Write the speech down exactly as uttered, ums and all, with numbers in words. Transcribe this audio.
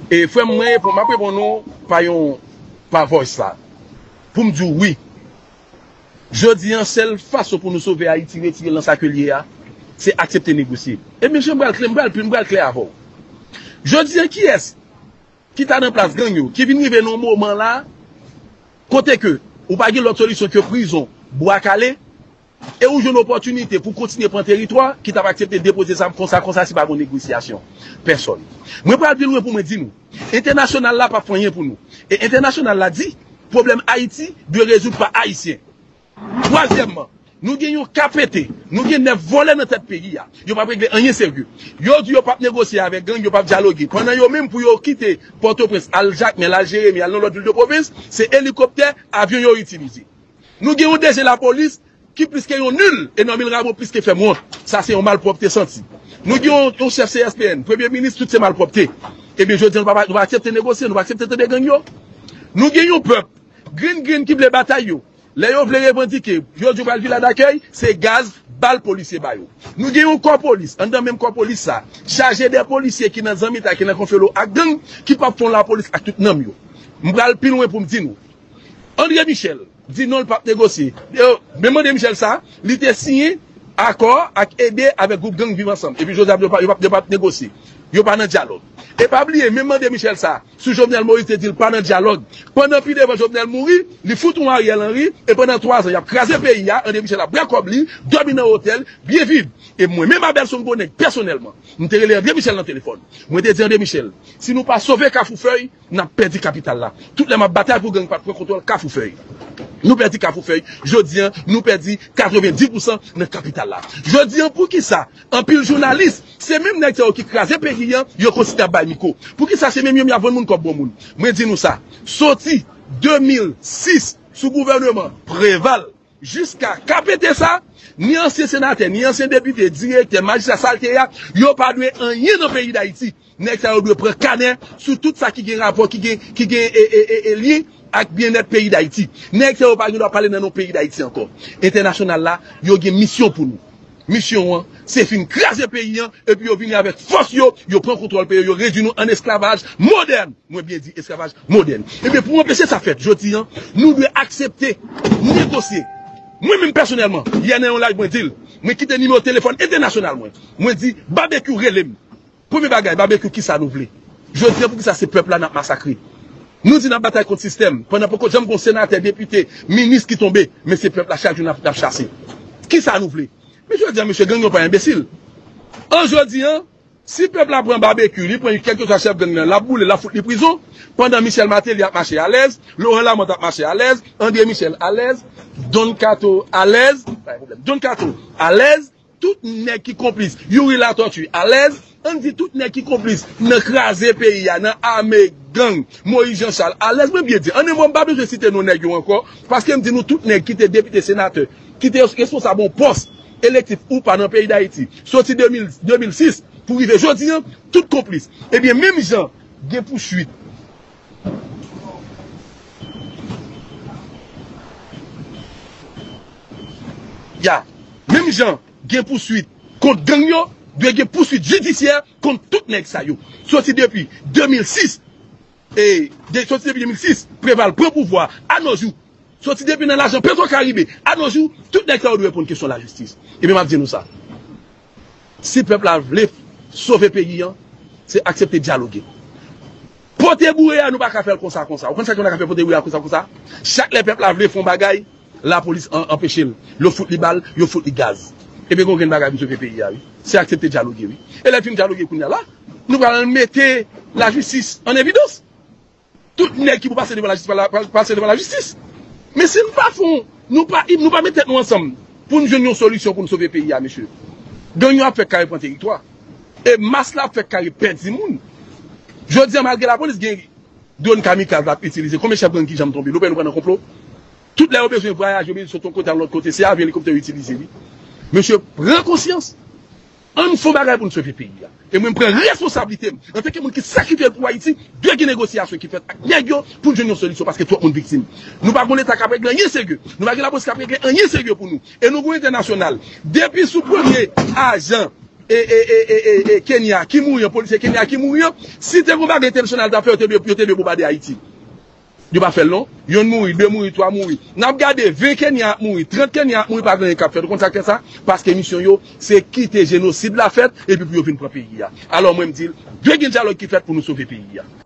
E frè m, mwen reponn, m ap reponn ou pa yon, pa voice la. Pou m di w wi. Jodi an, sèl fason pou nou sove Ayiti, retire l nan sa ke l ye a, se aksepte negosye. E mesye, m pral klè, m pral, m pral klè avè w. Jodi an, kiyès ki ta nan plas gang yo, ki vin rive nan yon moman la, kote ke ou pa gen lòt solisyon ke prizon, bwa kale, e ou jwenn opòtinite pou kontinye pran teritwa, ki t ap aksepte depoze zam konsa, konsa, si pa gen negosyasyon? Pèsòn. Mwen pral pi lwen pou mwen di nou, entènasyonal la p ap fè anyen pou nou. E entènasyonal la di, pwoblèm Ayiti dwe rezoud pa Ayisyen. Twazyèmman, nou gen yon K P T, nou gen nèf vòlè nan tèt peyi a. Yo p ap regle anyen serye. Yo di yo p ap negosye avèk gang, yo p ap dyaloge. Pandan yo menm pou yo kite Pòtoprens, al Jakmèl, al Jeremi, al nan lòt vil de pwovens, se elikoptè, avyon yo itilize. Nou gen yon D G lapolis ki plis ke yon nil, e Normil Rameau plis ke fè m wont. Sa se yon malpwòpte santi. Nou gen yon, yon chèf C S P N, premye minis, tout se malpwòpte. Ebyen, jodi an, nou pa, nou pa aksepte negosye, nou pa aksepte tande gang yo. Nou gen yon pèp, grenn grenn ki vle batay yo. Lè yo vle revandike, yo di yo pral vila dakèy, se gaz, bal polisye ba yo. Nou gen yon kò polis, anndan menm kò polis sa, chaje de polisye ki nan zanmitay, ki nan konfyolo ak gang, ki p ap fè yon lapolis ak tout nanm yo. M pral pi lwen pou m di nou. André Michel di non, l p ap negosye. Yo, menm André Michel sa, li te siyen akò ak ede avèk gwoup gang Viv Ansanm. Epi jodi a, yo pa, yo p ap, yo p ap negosye. Yo pa nan dyalòg. E pa bliye, menm André Michel sa, sou Jovenel Moïse te di l pa nan dyalòg. Pandan pi devan Jovenel mouri, li fout yon Ariel Henry, e pandan twazan, y ap kraze peyi a, André Michel ap bwè kòb li, dòmi nan otèl, byen viv. E mwen menm Abelson Gwo Nèg, pèsonèlman, m te rele André Michel nan telefòn. Mwen te di André Michel, si nou pa sove Kafou Fèy, n ap pèdi kapital la. Tout lè m ap batay pou gang pa t pran kontwòl Kafou Fèy. Nou pèdi Kafou Fèy. Jodi an, nou pèdi katrevenndis pousan nan kapital la. Jodi an, poukisa anpil jounalis, se menm nèg sa yo ki kraze peyi an, yo kontinye ap bay mikwo? Poukisa se menm yo m ap vann moun kòb bon moun? Mwen di nou sa, soti de mil sis, sou gouvèneman Preval, jiska K P T sa, ni ansyen senatè, ni ansyen depite, direktè, majistra, sa l te ye a, yo pa dwe anyen nan peyi Dayiti. Nèg sa yo dwe pran kanè sou tout sa ki gen rapò, ki gen, ki gen, e, e, e, e, lyen ak byennèt peyi Dayiti. Nèg sa yo pa gen dwa pale nan non peyi Dayiti ankò. Entènasyonal la, yo gen misyon pou nou. Misyon an, se fin kraze peyi an, epi yo vini avèk fòs yo, yo pran kontwòl peyi yo, yo redui nou an esklavaj modèn. Mwen byen di esklavaj modèn. Ebyen, pou anpeche sa fèt, jodi an, nou dwe aksepte negosye. Mwen menm pèsonèlman, yè nan yon live mwen di l, mwen kite nimewo telefòn entènasyonal mwen. Mwen di, Babekyou rele m. Premye bagay, Babekyou, kisa nou vle? Jodi an, poukisa se pèp la n ap masakre? Nou di n ap batay kont sistèm, pandan poko janm gon senatè, depite, minis ki tonbe, men se pèp la chak jou n ap, n ap chase. Kisa nou vle? Men jodi an, mesye, gang yo pa enbesil. An jodi an, si pèp la pran Babekyou, li pran kèlkeswa chèf gang nan, l ap boule l, l ap fout li prizon, pandan Michel Martelly ap mache alèz, Laurent Lamothe ap mache alèz, André Michel alèz, Don Kato alèz, pa gen pwoblèm, Don Kato alèz, tout nèg ki konplis, Youri Latortue alèz, ann di tout nèg ki konplis nan kraze peyi a, nan ame gang, Moïse Jean Charles alèz, mwen byen di, an de mo, m pa bezwen site non nèg yo ankò, paske m di nou tout nèg ki te depite, senatè, ki te responsab yon pòs elektif ou pa nan peyi Dayiti, soti de mil, de mil sis pou rive jodi an, tout konplis. Ebyen, menm jan gen pouswit. Ya, menm jan gen pouswit kont gang yo, dwe gen pouswit jidisyè kont tout nèg sa yo. Soti depi de mil sis, e, de, soti depi de mil sis, Preval pran pouvwa, a nos jours. Soti depi nan lajan Petro Caribe, a nos jours, tout nèg sa yo dwe reponn kesyon lajistis. Ebyen, m ap di nou sa. Si pèp la vle sove peyi an, se aksepte dyaloge. Pote boure a, nou pa ka fè l konsa, konsa. Ou konn sa k fè nou pa ka fè pote boure a konsa, konsa? Chak lè pèp la vle fè yon bagay, lapolis an-, anpeche l. Yo fout li bal, yo fout li gaz. Ebyen, gon grenn bagay pou sove peyi a, wi. Se aksepte dyaloge, wi. E lè n fin dyaloge kounye a la, nou pral mete lajistis an evidans. Tout nèg ki pou pase devan lajistis, pral, pral pase devan lajistis. Men si n pa fè, nou pa, nou pa met tèt nou ansanm pou n jwenn yon solisyon pou n sove peyi a, mesye, gang yo ap fèk kare pran teritwa. E mas la ap fèk kare pèdi moun. Jodi a, malgre lapolis gen dwòn kamikaz l ap itilize, konbyen chèf gang ki janm tonbe? Nou pè nou pran nan konplo? Tout lè yo bezwen vwayaje, yo bezwen sot yon kote al lòt kote, se avyon, elikoptè yo itilize, wi. Mesye, pran konsyans. Ann fè yon bagay pou n sove peyi a. E mwen, m pran responsablite m, antanke moun ki sakrifye l pou Ayiti, dwe gen negosyasyon ki fèt ak nèg yo pou n jwenn yon solisyon, paske twòp moun viktim. Nou pa gon Leta k ap regle anyen serye. Nou pa gen lapolis k ap regle anyen serye pou nou. E nou gon entènasyonal. Depi sou premye ajan e, e, e, e, e, e Kenya ki mouri an, polisye Kenya ki mouri an, si te gon bagay entènasyonal ta fè, yo te dwe, yo te dwe bonbade Ayiti. Yo pa fè l non. Yonn mouri, de mouri, twa mouri. N ap gade ven Kenya ap mouri, trant Kenya ap mouri, pa gen anyen k ap fèt. Ou konn sa k fè sa? Paske misyon yo, se kite jenosid la fèt, epi pou yo vin pran peyi a. Alò mwen m di l, dwe gen dyalòg ki fèt pou nou sove peyi a.